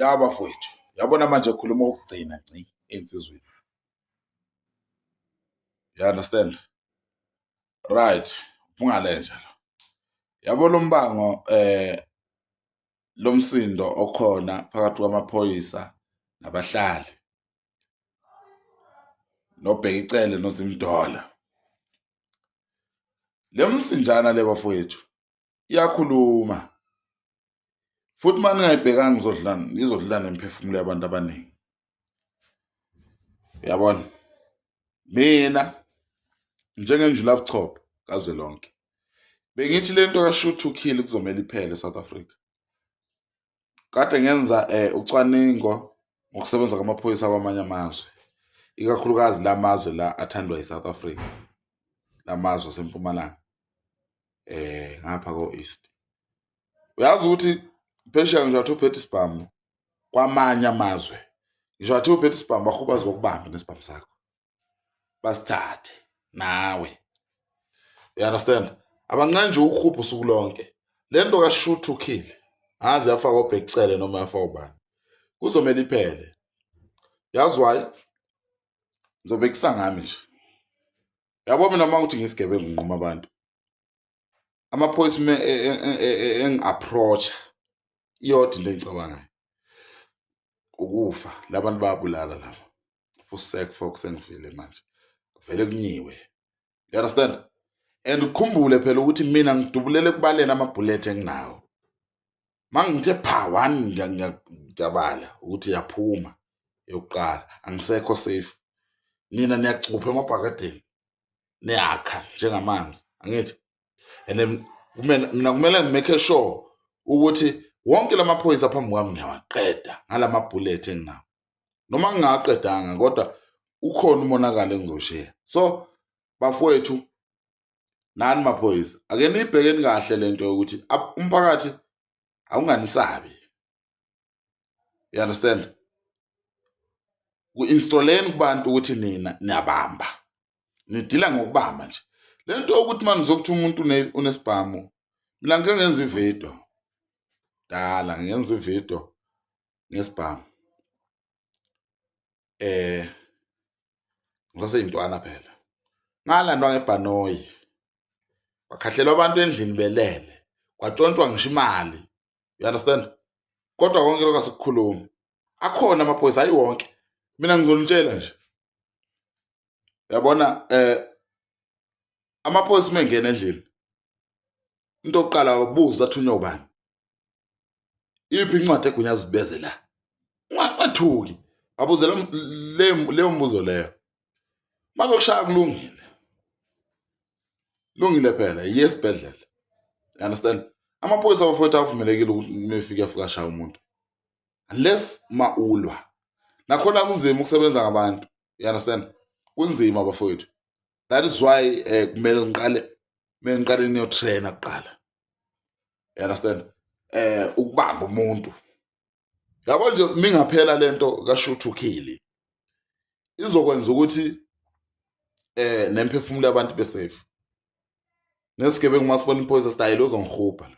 La bafowethu, yabona manje khuluma okugcina ngci ensizweni. You understand? Right, ungalenja lo. Yabo lo mbango lomsindo okhona phakathi kwamaphoyisa nabahlali noBheki Cele noZimdola. Le msinjana le bafowethu iyakhuluma futhi uma ningayibhekanga izodlula, izodlula nemiphefumulo yabantu abaningi. Uyabona, mina njengenjulabuchopho kazwelonke bengithi lento ka-shoot to kill kuzomele iphele eSouth Africa. Kade ngenza ucwaningo ngokusebenza kwamaphoyisa kwamanye amazwe, ikakhulukazi la mazwe la athandwa yi-South Africa, la mazwe asempumalanga ngapha ko-East. Uyazi ukuthi phesheya ngisho athi uphethe isibhamu kwamanye amazwe, ngisho athi uphethe isibhamu bakhubaza ukubamba nesibhamu sakho basithathe nawe. You understand? Abancane nje ukuhubha usuku lonke. Le nto ka-shoot to kill angazi yafaka oBheki Cele noma yafaka ubani, kuzomele iphele. Yazi why? Ngizobekisa ngami nje. Yabo mina uma kuthi ngisigebengu nginquma abantu, amaphoyisa engi-approach-a iyodwa into engicabangayo ukufa. Labantu bayabulala laba, fusek fok, sengifile manje, vele kunyiwe. You understand? And ukhumbule phela ukuthi mina ngidubulele ekubaleni amabhulethi enginawo. Mangithe pha one, ngiyabala ukuthi yaphuma yokuqala, angisekho safe. Nina niyacupha emabhakadeni, niyakha njengamanzi, angithi? And then kumele mina kumele ngimake sure ukuthi wonke lamaphoyisa phambi kwami ngiyawaqeda ngalamabhulethi enginawo. Noma ngingaqedanga, kodwa ukhona umonakalo engizoshiya. So bafowethu nani maphoyisa, ake niyibhekeni kahle lento yokuthi umphakathi awunganisabi. You understand? Ku-installeni kubantu ukuthi nina niyabamba, nidila ngokubamba nje. Le nto yokuthi manje zokuthi umuntu unesibhamu, mina ngike ngenza ividiyo dala, ngenza ividiyo ngesibhamu ngisaseyintwana phela, ngalandwa ngebhanoyi, bakhahlelwa abantu endlini belele, kwatshontshwa ngisho imali. You understand? Kodwa konke lokho asikukhulumi. Akhona amaphoyisa, hayi wonke. Mina ngizonitshela nje, yabona, amaphoyisa uma engena endlini, into yokuqala wabuza athunywa ubani, iphi incwadi egunyaza ubeze la. Ungathuki, babuze leyo mbuzo leyo. Bazokushaya, kulungile, lungile phela, yiye esibhedlela. You understand? Amaphoyisa abafowethu avumelekile ukuthi mefika afika ashaya umuntu unless ma ulwa. Nakhona kunzima ukusebenza ngabantu. You understand? Kunzima bafowethu. That is why kumele ngiqale, kumele ngiqale niyotraina kuqala. You understand? Ukubamba umuntu, yabo nje, mingaphela lento ka-shoot to kill izokwenza ukuthi nemphefumulo yabantu besafe. Nesigebengu masibona iphoyisa style uzongihubha lo,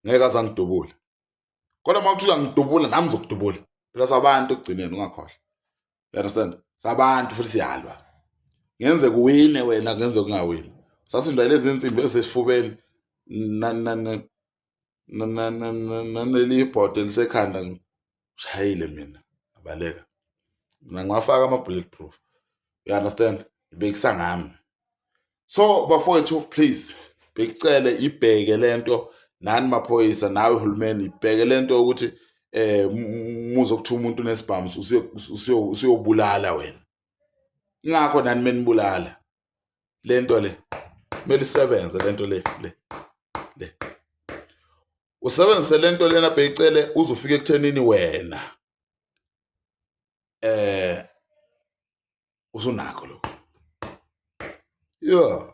ngeke aze angidubule, kodwa uma kuthiwa ngidubula nami ngizokudubula phela. Sabantu ekugcineni, ungakhohlwa. You understand? Sabantu futhi siyalwa, ngenzeka uwine wena, ngenzeka ungawini. Sasindwa lezi insimbi ezesifubeni naneli ibhodo elisekhanda. Ngishayile mina, abaleka. Mina ngiwafaka ama-bullet proof. You understand? Ibekisa ngami. So bafowethu, please, bekucele ibheke lento nani maphoyisa, nawe hulumeni, ibheke lento ukuthi muzo kuthiwa umuntu unesibhamu usuyobulala wena. Ingakho nani menibulala lento le kumele isebenze lento le le le usebenzise lento lena bhecele uzofika ekuthenini wena usunakho lokho, yeah.